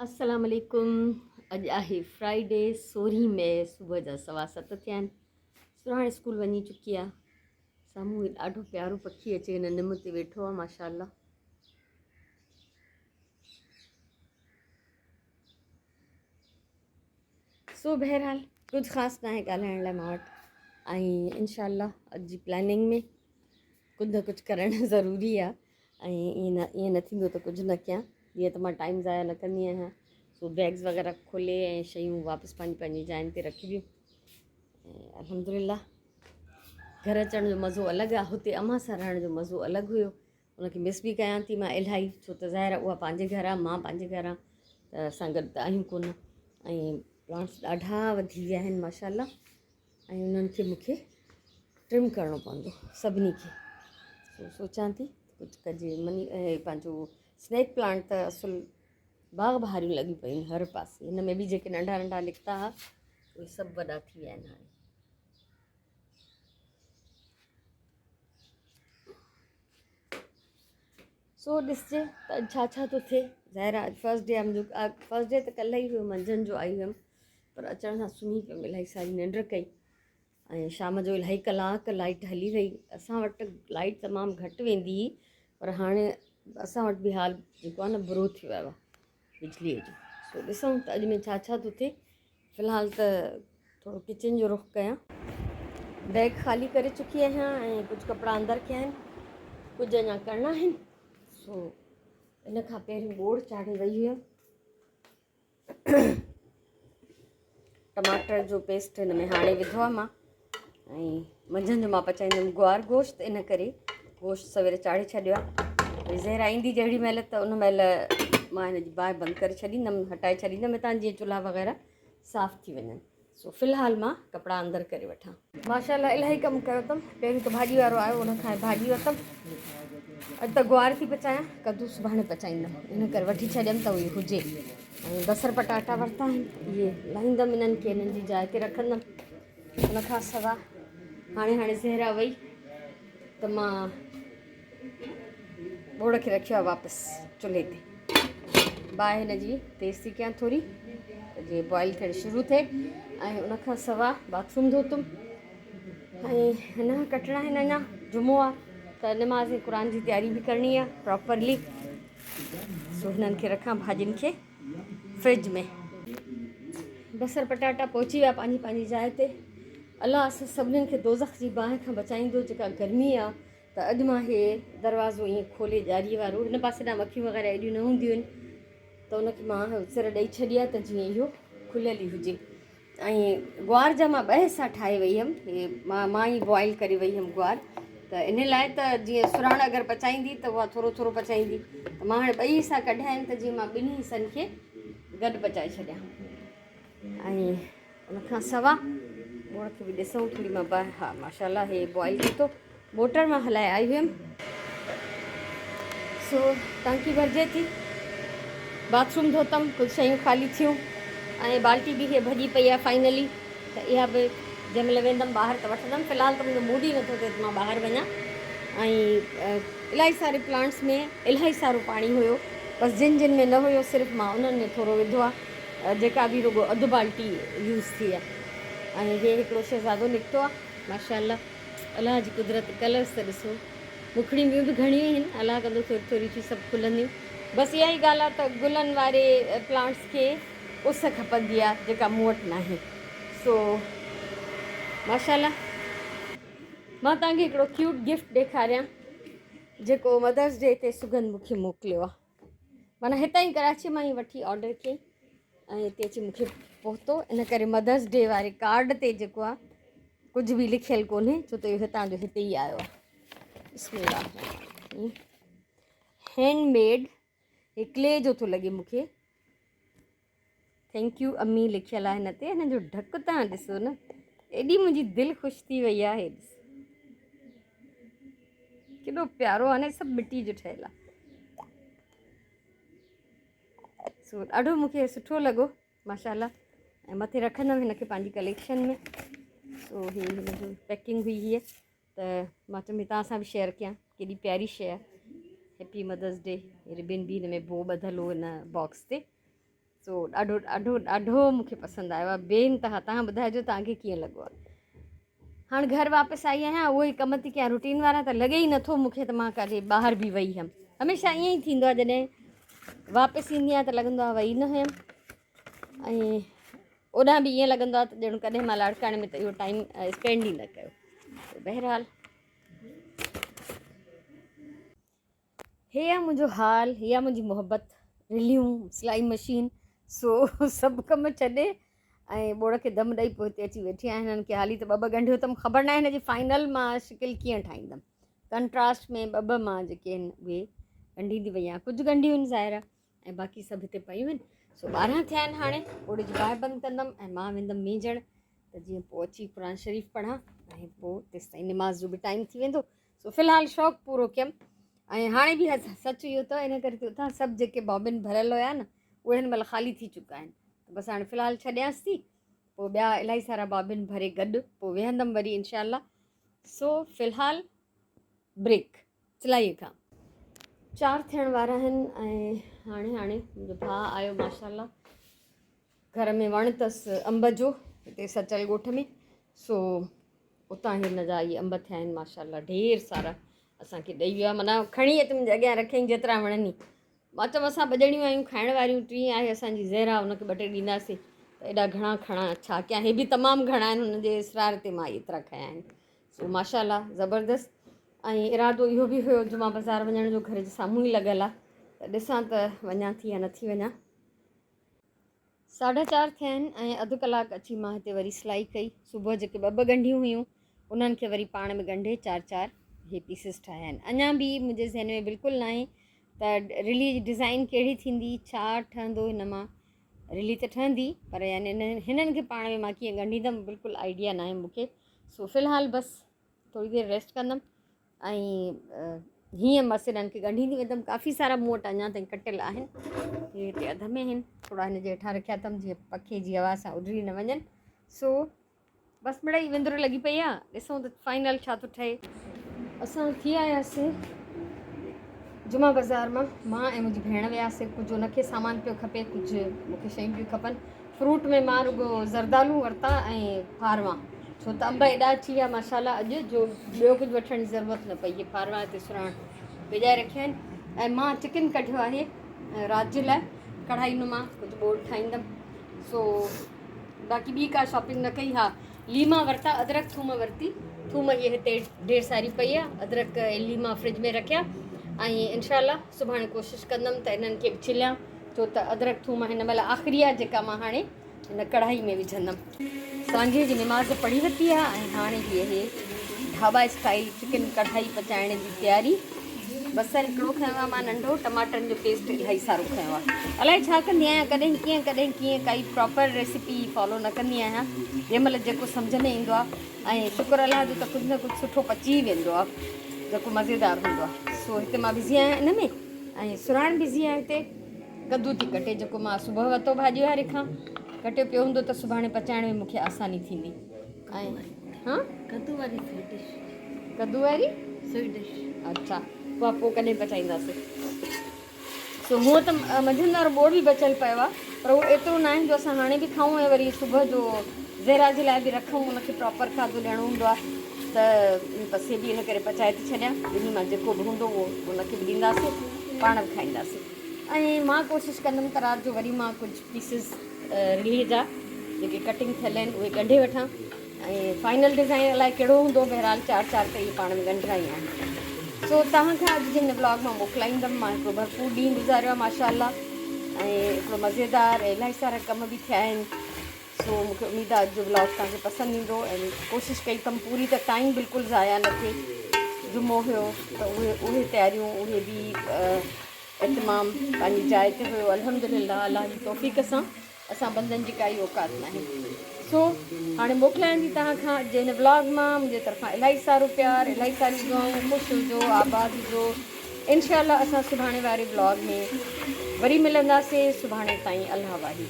السلام عليڪم اڄ آهي فرائيڊي 16 مئي صبح جا 7:15 ٿيا آهن. سرهاڻ اسڪول وڃي چڪي آهي. سامهون هي ڏاڍو پيارو پکي اچي هن نم تي ويٺو آهي ماشاء الله. سو بهرحال ڪجهه خاص ناهي ڳالهائڻ لاء مان وٽ ۽ انشاء الله اڄ جي پلاننگ ۾ ڪجهه نه ڪجهه ڪرڻ ضروري آهي ۽ ائين نه ٿيندو ته ڪجهه نه ڪيان، جيئن ته مان ٽائيم ضايع نه ڪندي آهيان. سو بيگز وغيره کولي ۽ شيون واپس پنهنجي پنهنجي جاين تي رکي ويون ۽ الحمد لله گهر اچڻ جو مزو الڳ آهي. هتي امان سان رهڻ جو مزو الڳ هيو. ان کي مس به ڪيان ٿي مان الاهي، ڇو ته ظاهر آهي اها پنهنجي گهر آهي، مان پنهنجي گهر آهيان ته اسان گڏ ته آهيون ڪونه. ۽ پلانٽس ڏاڍا وڌي ويا آهن ماشاء الله ۽ انهن کي مونکي ٽرم ڪرڻو پوندو سڀني کي. سو سوچان ٿي ڪجهه ڪجي. مني پنهنجو سنيڪ پلانٽ ته اصل باغ بهاريون لڳيون پيون آهن هر پاسي. هن ۾ به جيڪي ننڍا ننڍا نڪتا هئا اهي سڀ وڏا ٿي ويا آهن هاڻي. سو ڏسجي ته اڄ ڇا ڇا ٿو ٿئي. ظاهر آهي اڄ فرسٽ ڊي آهي منهنجو. فرسٽ ڊي ته ڪلهه ئي هيو، منجهند جو آئي هيم، پر اچڻ سان سمهي پيم. الاهي ساري ننڊ ڪئي ۽ شام جو الاهي ڪلاڪ لائٽ هلي وئي. اسان وٽ لائٽ تمام گهٽ ويندي هئي، پر هاڻي اسان وٽ به حال جيڪو آهي نه برو ٿي ويو آهي بجليء جو. سو ڏسون ته اڄ ۾ ڇا ڇا ٿو ٿئي. في الحال ته ٿورو ڪچن جو رخ ڪيان. بيگ خالي ڪري چڪي آهيان ۽ ڪجهه ڪپڙا اندر ڪيا آهن، ڪجهه اڃا ڪرڻا آهن. سو ان کان پهريون ٻوڙ چاڙهي وئي هيم. ٽماٽر جو پيسٽ هن ۾ هاڻي وڌو آهي مان ۽ منجهند جو مان پچائيندم گوار گوشت، ان ڪري گوشت سوير چاڙهي ڇڏيو آهي. وري زهرا ايندي جهڙي مهل ته ان مهل مان هن جي باهه بند ڪري ڇڏيندم، هٽائي ڇڏيندم هتان جيئن چولها وغيره صاف ٿي وڃن. سو في الحال مان ڪپڙا اندر ڪري وٺان. ماشاء الله الاهي ڪم ڪيو اٿم. پهريون ته ڀاڄي وارو آيو، ان کان ڀاڄي ورتم. اڄ ته گوار ٿي پچايان، ڪدو سڀاڻي پچائيندم، ان ڪري وٺي ڇڏيم ته اهي هجي. ۽ بصر پٽاٽا ورتا آهن، اهي لاهيندم، انهن کي انهن جي جاء تي رکندم. ان کان سوا هاڻي هاڻي زهرا وئي ته مان ٻوڙ کي رکيو آهي واپس چلهي تي. باهه هن جي تيز ٿي ڪيان ٿوري ته جيئن بوائل ٿيڻ شروع ٿئي. ۽ ان کان سوا باٿروم ڌوتم ۽ هن ڪٽڻا آهن. اڃا جمعو آهي ته نماز ۽ قرآن جي تياري به ڪرڻي آهي پراپرلي. سو هنن کي رکان ڀاڄين کي فرج ۾. بصر پٽاٽا پهچي ويا پنهنجي پنهنجي جاء تي. الله اسان سڀنين کي دوزخ جي باهه کان بچائيندو. جيڪا گرمي آ ته اڄ مان هي دروازو ائين کولي ڄاري وارو هن پاسي ڏانهن مکيون وغيره ايڏيون نه هونديون آهن ته ان کي مان سر ڏئي ڇڏي آ ته جيئن اهو کليل ئي هجي. ۽ گوار جا مان ٻه حصا ٺاهي وئي هيم، هي مان ئي بوائل ڪري وئي هيم گوار، ته ان لاء ته جيئن سرهاڻ اگر پچائيندي ته اها ٿورو ٿورو پچائيندي، ته مان هاڻي ٻئي حصا ڪڍيا آهن ته جيئن مان ٻنهي حصن کي گڏ پچائي ڇڏيان. ۽ ان کان سوا ٻوڙ کي به ڏسون ٿوري مان باهه، ها ماشاء الله هي بوائل ٿي ٿو. موٽر مان هلائي آئي هيم، سو ٽانڪي ڀرجي ٿي. باٿروم ڌوتم، ڪجهه شيون خالي ٿيون ۽ بالٽي به هي ڀڄي پئي آهي فائنلي، ته اها به جنهن مهل ويندم ٻاهر ته وٺندم. في الحال ته منهنجو موڊ ئي نٿو ٿئي ته مان ٻاهر وڃان. ۽ الاهي ساري پلانٽس ۾ الاهي سارو پاڻي هيو، بس جن جن ۾ نه هيو صرف مان انهن ۾ ٿورو وڌو آهي، جيڪا به رڳو اڌ بالٽي يوز ٿي آهي. ۽ هي هڪڙو شهزادو نڪتو آهي ماشاء الله. الله جي قدرت، ڪلرس ته ڏسو. مکڙيون ٻيون به گهڻيون آهن، الله ڪندو ٿوري ٿوري ٿي سڀ کلنديون. بس اها ئي ڳالهه آهي ته گلن واري پلانٽس کي اس کپندي آهي جيڪا مون وٽ ناهي. سو ماشاء الله. مان توهان کي هڪڙو ڪيوٽ گفٽ ڏيکاريان جيڪو مدرس ڊي تي سگند مون کي موڪليو آهي. معنيٰ هتان ئي ڪراچي مان ئي وٺي آرڊر ڪيائين ۽ هتي اچي مون کي پهتو. ان ڪري مدرس ڊي واري ڪارڊ تي جيڪو آهي ڪجهه به لکيل ڪونهي، ڇو ته اهو هتان جو هتي ئي آيو آهي. بسم الله الرحمن الرحيم. هينڊ ميڊ هي ڪلي جو ٿو لڳي مون کي. Thank you امي لکيل آهي هن تي. هن جو ڍڪ تان ڏسو نه، ايڏي منهنجي دل خوش ٿي وئي آهي. ڏسو ڪيڏو پيارو آهي نه، سڀ مٽي جو ٺهيل آهي. سو ڏاڍو مون کي سٺو لڳو ماشاء الله. ۽ مٿي رکندم هن کي پنهنجي ڪليڪشن ۾. سو هي هن جو پيڪنگ هئي هيء، ته مان چيم توهان سان به شيئر ڪيان ڪيڏي پياري شيء آهي. هيپي مدرس ڊي. ربن به هن ۾ بو ٻڌل هو هن باڪس تي. سو ڏاڍو ڏاڍو ڏاڍو مون کي پسند آيو آهي بي انتها. توهان ٻڌائجو توهان کي ڪيئن لڳو آهي. هاڻ گهر واپس آئي آهيان اهو ئي ڪم ٿي ڪيان روٽين وارا ته لڳي ئي نٿو مون کي ته مان ڪاڏي ٻاهر به وئي هيم. هميشه ائين ئي ٿيندو آهي جڏهن واپس ايندي آهيان ته لڳندو آهي وئي نه هيم ۽ اوڏانهن به ائين لڳندو آهي ته ڄڻ ڪڏهن مان لاڙڪاڻي ۾ ته اهو ٽائيم اسپينڊ ئي نه ڪيو. بهرحال هي آ منهنجو حال، هي آ منهنجي محبت، رليون، سلائي مشين، سو سڀ ڪم ڇڏي ۽ ٻوڙ کي دم ڏئي پوء هتي اچي ويٺي آهيان. هنن کي حالي ته ٻه ٻه ڳنڍيو اٿم، خبر ناهي هن جي فائنل مان شڪل ڪيئن ٺاهيندم. ڪنٽراسٽ ۾ ٻه ٻه مان جيڪي آهن اهي ڳنڍيندي وئي آهيان. ڪجهه ڳنڍيون آهن ظاهر آهي ۽ باقي سڀ هتي پيون آهن. سو 12 ٿيا آهن هاڻي ٻوڙ جي باهه بند ڪندم ۽ مان ويندم مينجهڻ ته جيئن پوء اچي قرآن شريف پڙهان ۽ پوء تيستائين نماز جو به ٽائيم ٿي ويندو. سو في الحال شوق پورو ڪيم ۽ هاڻي به سچ اهو ته ان ڪري ته اتان سڀ جيڪي بابن ڀريل هيا نه اهي هن مهل خالي ٿي چڪا آهن ته بس هاڻي في الحال ڇڏيانس ٿي پوء ٻيا الاهي سارا بابن ڀري گڏ پوء ويهندم وري انشاء الله. سو في الحال بريڪ سلائي کان. 4 ٿيڻ وارا آهن ۽ هاڻي هاڻي منهنجو ڀاء آيو ماشاء الله. گهر ۾ وڻ اٿس انب جو هتي سچل ڳوٺ ۾ سو اتان هن جا اهي انب ٿيا آهن ماشاء الله ڍير سارا اسانکي ڏئي ويو آهي معنيٰ کڻي اچ منهنجي اڳيان رکيائين جيترا وڻني. مان چيم اسان ٻه ڄڻيون آهيون کائڻ واريون، ٽين آهي اسانجي زهرا ان کي ٻه ٽي ڏينداسين ته ايڏا گهڻا کڻا ڇا ڪيان، هي به تمام گهڻا آهن هن جي اصرار تي مان ايترا کنيا آهن. سو ماشاء الله زبردست. ۽ ارادو اهو به هيو جمعه بازار وڃڻ جو، گهر جي سامهون ئي لڳل آهي ته ڏسان ته وڃان ٿي يا نٿي وڃان. ساڍا چار ٿيا آهن ۽ اڌ ڪلاڪ اچي مان هتي وري سلائي ڪئي. صبح جيڪي ٻه ٻه ڳنڍيون هيون انهن کي وري پاڻ ۾ ڳنڍي چار چار هي پيسز ٺاهيا آهن. اڃا به منهنجي ذهن ۾ بلڪل ناهي ته رلي جي ڊزائين ڪهڙي ٿيندي، ڇا ٺهندو هن مان. رلي ته ٺهندي پر يعني هنن کي پاڻ ۾ مان ڪيئن ڳنڍيندم بلڪل آئيڊيا ناهي مون کي. سو في الحال بس ٿوري دير ريسٽ ڪندم ۽ هيئن بس انهن کي ڳنڍيندي ويندم. ڪافي سارا مون وٽ اڃا تائين ڪٽيل آهن، هي هتي اڌ ۾ آهن، ٿورا هن جي هيٺان رکيا اٿم جيئن پکي جي هوا سان اڏري نه وڃن. سو بس مڙئي وندر لڳي پئي آهي، ڏسون ته فائنل ڇا ٿو ٺهي. اسان ٿي آياسين جمعه بازار مان، مان ۽ منهنجي ڀيڻ وياسين. ڪجهه ان کي سامان پيو کپي، ڪجهه مون کي شيون پيون کپن. فروٽ ۾ مان رڳو زردالو ورتا ۽ ڦاروان، ڇو ته انب ايڏا اچي ويا ماشاء الله اڄ جو ٻيو ڪجهه وٺڻ جي ضرورت نه پئي. هي ڦاروان هتي سراڻ وڄائي رکيا آهن ۽ مان چڪن ڪڍيو آهي رات جي لاء، ڪڙهائي نما ڪجهه ٻوڙ ٺاهيندم. سو باقي ٻي ڪا شاپنگ نه ڪئي. ها ليما ورتا، ادرڪ ٿوم ورتي. ٿوم هي هتي ڍير ساري پئي آهي، ادرڪ ۽ ليما فرج ۾ رکيا ۽ انشاء الله سڀاڻي ڪوشش ڪندم ته انهن کي به ڇليان، ڇو ته ادرڪ ٿوم هن مهل آخري آهي جيڪا مان هاڻي هن ڪڙهائي ۾ وجهندم. سانجهيء جي نماز پڙهي ورتي آهي ۽ هاڻي هيء اهي ڍاٻا اسٽائيل چڪن ڪڙهائي پچائڻ جي تياري. بصر هڪڙو کنيو آهي مان ننڍو، ٽماٽن جو پيسٽ الاهي سارو کنيو آهي. الائي ڇا ڪندي آهيان، ڪڏهن ڪيئن ڪڏهن ڪيئن، ڪائي پراپر ريسيپي فالو نه ڪندي آهيان. جنهن مهل جيڪو سمجهه ۾ ايندو آهي ۽ شڪر الله جو ته ڪجهه نه ڪجهه سٺو پچي ئي ويندو آهي جيڪو مزيدار هوندو آهي. سو هتي مان بزي آهيان ان ۾ ۽ سراڻ بزي آهي هتي ڪدو ٿي ڪٽي جيڪو مان صبح ورتو ڀاڄي واري کان، ڪٽيو پيو هوندو ته سڀاڻي پچائڻ ۾ مون کي آساني ٿيندي. ۽ ها ڪدو واري سوئيٽ ڊش. ڪدو واري سوئيٽ ڊش. اڇا اها پوء ڪڏهن پچائينداسين. سو هونء ته منجهند وارو ٻوڙ به بچيل پيو آهي پر اهو ايترو ناهي جو اسان هاڻي به کائون ۽ وري صبح جو زهرا جي لاء به رکون، ان کي پراپر کاڌو ڏيڻو هوندو آهي ته بس هي به ان ڪري پچائي ٿي ڇڏيان. ٻنهي مان جيڪو به هوندو اهو ان کي به ڏينداسين پاڻ به کائينداسين. ۽ مان ڪوشش ڪندم ته رات جو وري مان ڪجهه پيسز رلي جا جيڪي ڪٽنگ ٿيل آهن اهي ڳنڍي وٺان ۽ فائنل ڊزائين الائي ڪهڙو هوندو، بهرحال چار چار ته اهي پاڻ ۾ ڳنڍڻا ئي آهن. سو توهان کان اڄ جي هن ولاگ مان موڪلائيندم. مان هڪڙو ڀرپور ڏينهن گذاريو آهي ماشاء الله ۽ هڪڙو مزيدار ۽ الاهي سارا ڪم به ٿيا آهن. سو مون کي اميد آهي اڄ جو ولاگ توهان کي پسند ايندو ۽ ڪوشش ڪئي اٿم پوري ته ٽائيم بلڪل ضايع نه ٿئي. جمعو هيو ته اهي تياريون اهي به اهتمام پنهنجي جاء تي هيو. الحمدلله الله جي توفيق سان اسان بندن جي ڪائي اوقات ناهي. سو هاڻي موڪلايان ٿي توهان کان اڄ جي هن ولاگ مان. منهنجي طرفان الاهي سارو پيار، الاهي ساريون دعائون. خوش هجو، آباد هجو. انشاء الله اسان سڀاڻي واري ولاگ ۾ وري ملنداسين. سڀاڻي تائين الله واهي.